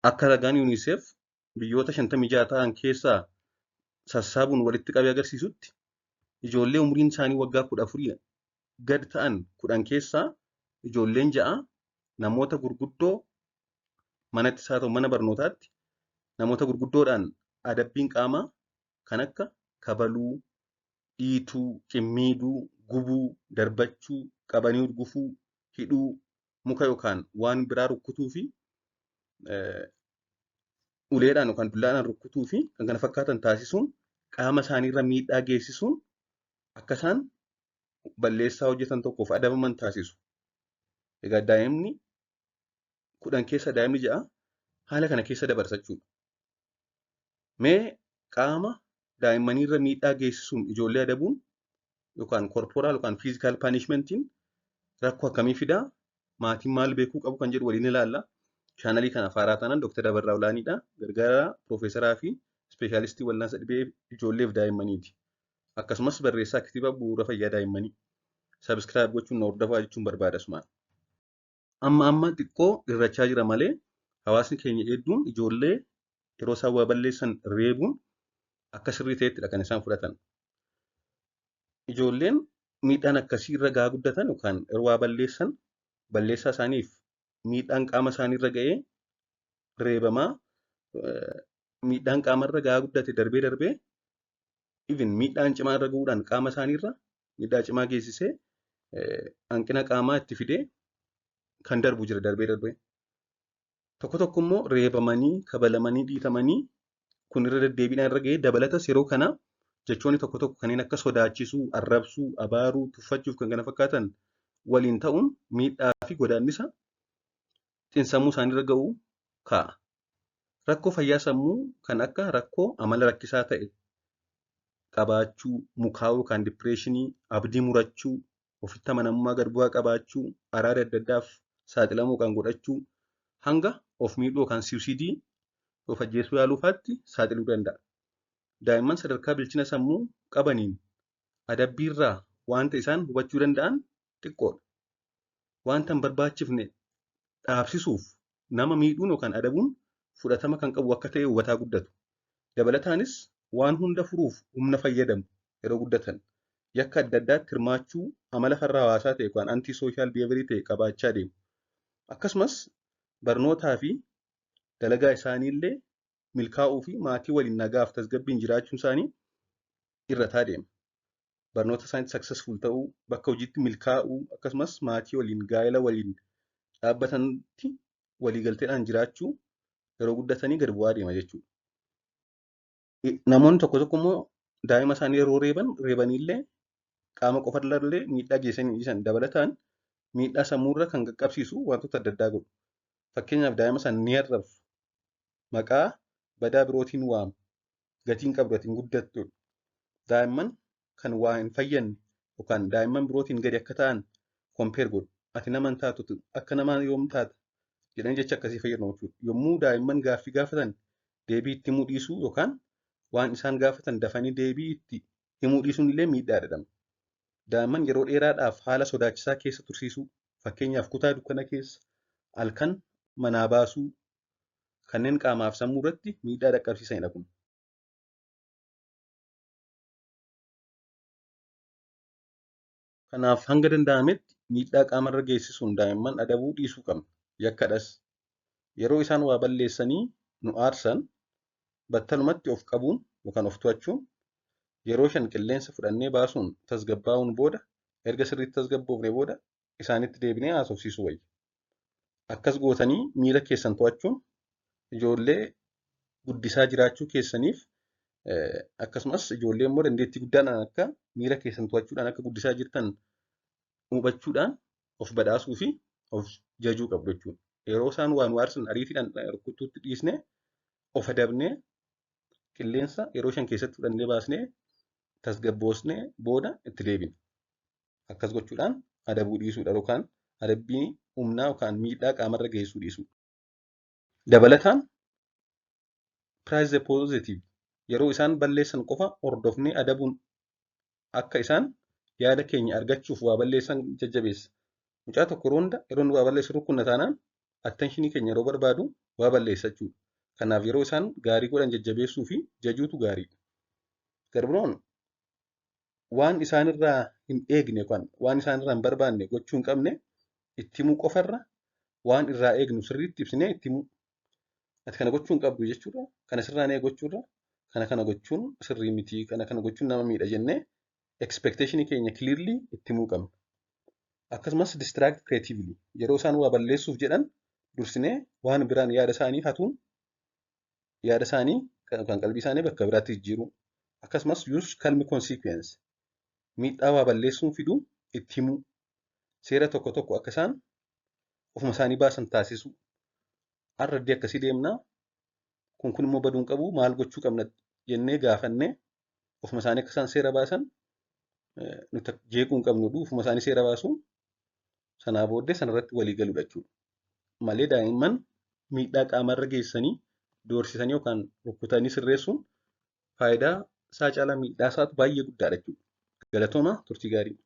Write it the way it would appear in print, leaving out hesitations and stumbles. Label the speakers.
Speaker 1: Akka ragaan UNICEF biyyoota 56 ta'an keessaa sassaabuun walitti qabee agarsiisutti ijoollee umuriin isaanii waggaa 14 gad ta'an 10 keessaa ijoolleen 6 namoota gurguddoo manattis haa ta'u mana barnootaatti namoota gurguddoodhaan adabbiin qaamaa kan akka kabaluu, dhiituu, cimmiiduu, gubuu, darbachuu, qabanii urgufuu, hidhuu, muka yookaan waan biraa rukkutuu fi uleedhaan yookaan dullaadhaan rukkutuu fi kan kana fakkaatan taasisuun qaama isaaniirra miidhaa geessisuun akka isaan balleessaa hojjetan tokkoof adabaman taasisu. Egaa daa'imni 10 keessa daa'imni 6 haala kana keessa dabarsa jechuudha. Mee qaama daa'immaniirra miidhaa geessisuun ijoollee adabuun yookaan corporal yookaan physical punishmentiin rakkoo akkamii fidaa? Maatiin maal beekuu qabu kan jedhu waliin ilaalla. Chaanalii kana haaraa taanaan Dr. Abarraa Olaaniidha. Gargaaraa Piroofeesaraa fi Ispeeshaalistii Wal'aansa Dhibee Ijoolleef Daa'immaniiti. Akkasumas barreessaa kitaaba bu'uura fayyaa daa'immanii. Subscribe gochuun na hordofaa jechuun barbaada asumaan. Amma amma xiqqoo irrachaa jira malee hawaasni keenya hedduun ijoollee yeroo isaan waa balleessan reebuun akka sirrii ta'ettidha kan isaan fudhatan. Ijoolleen miidhaan akkasii irra gahaa guddatan yookaan yeroo waa balleessan balleessaa isaaniif miidhaan qaama isaaniirra ga'ee reebamaa miidhaan qaamarra gahaa guddate darbee darbee even miidhaan cimaa irra ga'uudhaan qaama isaaniirra miidhaa cimaa geessisee hanqina qaamaa itti fidee kan darbu jira darbee darbee. Tokko tokko immoo reebamanii kabalamanii dhiitamanii kun irra deddeebiidhaan irra ga'ee dabalatas yeroo kana jechoonni tokko tokko kanneen akka sodaachisuu, arrabsuu, abaaruu, tuffachuuf kan kana fakkaatan waliin ta'uun miidhaa fi godaannisa xiinsammuu isaaniirra ga'u kaa'a. Rakkoo fayyaa sammuu kan akka rakkoo amala rakkisaa ta'e qabaachuu, mukaa'uu yookaan dipireeshinii, abdii murachuu, ofitti amanamummaa gad bu'aa qabaachuu, araada adda addaaf saaxilamuu kan godhachuu, hanga of miidhuu yookaan suusidii of ajjeesuu yaaluu fa'aatti saaxiluu danda'a. Daa'imman sadarkaa bilchina sammuu qabaniin adabbiirraa wanta isaan hubachuu danda'an xiqqoodha. Wanta hin barbaachifne dhaabsisuuf nama miidhuun yookaan adabuun fudhatama kan qabu akka ta'e hubataa guddatu. Dabalataanis waan hunda furuuf humna fayyadamu yeroo guddatan. Yakka adda addaatti hirmaachuu amala farra hawaasaa ta'e yookaan anti social behavior ta'e qabaachaa deemu. Akkasumas barnootaa fi dalagaa isaaniillee milkaa'uu fi maatii waliin nagaaf tasgabbiin jiraachuun isaanii irrataa deema. Barnoota isaaniitti successful ta'uu, bakka hojiitti milkaa'uu akkasumas maatii waliin gaa'ela waliin dhaabbatanitti waliigalteedhaan jiraachuu yeroo guddatanii gad bu'aa deema jechuudha. Namoonni tokko tokko immoo daa'ima isaanii yeroo reeban reebaniillee qaama qofarrallee miidhaa geessanii dhiisan dabalataan miidhaa sammuurra kan qaqqabsiisu wantoota adda addaa godhu. Fakkeenyaaf daa'ima sana ni arrabsu. Maqaa badaa birootiin waamu. Gatiin qabdu ati hin guddattu. Daa'imman kan waa hin fayyadne yookaan daa'imman birootiin gadi akka ta'an compare godhu. Ati nama hin taatu akka namaa yoom taata jedhanii jecha akkasii fayyadamu jechuudha. Yommuu daa'imman gaaffii gaafatan deebii itti himuu dhiisuu yookaan waan isaan gaafatan dafanii deebii itti himuu dhiisuun illee miidhaa jedhama. Daa'imman yeroo dheeraadhaaf haala sodaachisaa keessa tursiisuu fakkeenyaaf kutaa dukkana keessa halkan manaa baasuu kanneen qaamaaf sammuu irratti miidhaa dhaqqabsiisanidha kun. Kanaaf hanga danda'ametti miidhaa qaamarra geessisuun daa'imman adabuu dhiisuu qabna. Yakkadhas. Yeroo isaan waa balleessanii nu aarsan battalumatti of qabuun yookaan of to'achuun yeroo 5 qilleensa fudhannee baasuun tasgabbaa'uun booda erga sirriitti tasgabboofne booda isaanitti deebinee haasofsiisuu wayya. Akkas gootanii miira keessan to'achuun ijoollee guddisaa jiraachuu keessaniif akkasumas ijoollee immoo dandeettii guddaadhaan akka miira keessan to'achuudhaan akka guddisaa jirtan hubachuudhaan of badhaasuu fi of jajuu qabdu jechuudha. Yeroo isaan waan waarsan ariitiidhaan rukuttuutti dhiisnee of adabnee qilleensa yeroo 5 keessatti fudhannee baasnee tasgabboosnee booda itti deebina. Akkas gochuudhaan adabuu dhiisuudha yookaan adabbii humnaa yookaan miidhaa qaamarra geessisuu dhiisuudha. Dabalataan praise the positive yeroo isaan balleessan qofa hordofnee adabuun akka isaan yaada keenya argachuuf waa balleessan jajjabeessa. Mucaa tokko yeroo hunda yeroo inni waa balleessu rukkunna taanaan Attentionii keenya yeroo barbaadu waa balleessa jechuudha. Kanaaf yeroo isaan gaarii godhan jajjabeessuu fi jajuutu gaariidha. Garbiroon waan isaanirraa hin eegne yookaan waan isaanirraa hin barbaanne gochuu hin qabne itti himuu qofarra waan irraa eegnu sirriitti ibsinee itti himuu. Ati kana gochuu hin qabdu jechuudha. Kana sirraan eegu gochuurra kana kana gochuun sirrii miti, kana kana gochuun nama miidha jennee expectationii keenya clearly itti himuu qabna. Akkasumas distract creatively, yeroo isaan waa balleessuuf jedhan dursinee waan biraan yaada isaanii hatuun, yaada isaanii kan qalbii isaanii bakka biraatti jijjiiruu. Akkasumas use calm consequence, miidhaa waa balleessuun fidu itti himuu. Seera tokko tokko akka isaan ofuma isaanii baasan taasisuu. Har'a iddoo akkasii deemnaa, kun kun immoo baduu hin qabu, maal gochuu qabna jennee gaafannee ofuma isaanii akka isaan seera baasan nuti jeequu hin qabnu, ofuma isaanii seera baasu, sanaa booddee sanarratti walii galuudha jechuudha. Malee daa'imman miidhaa qaamarra geessanii doorsisanii yookaan rukkutanii sirreessuun faayidaa isaa caalaa miidhaa isaatu baay'ee guddaadha jechuudha. Galatooma, turtii gaarii.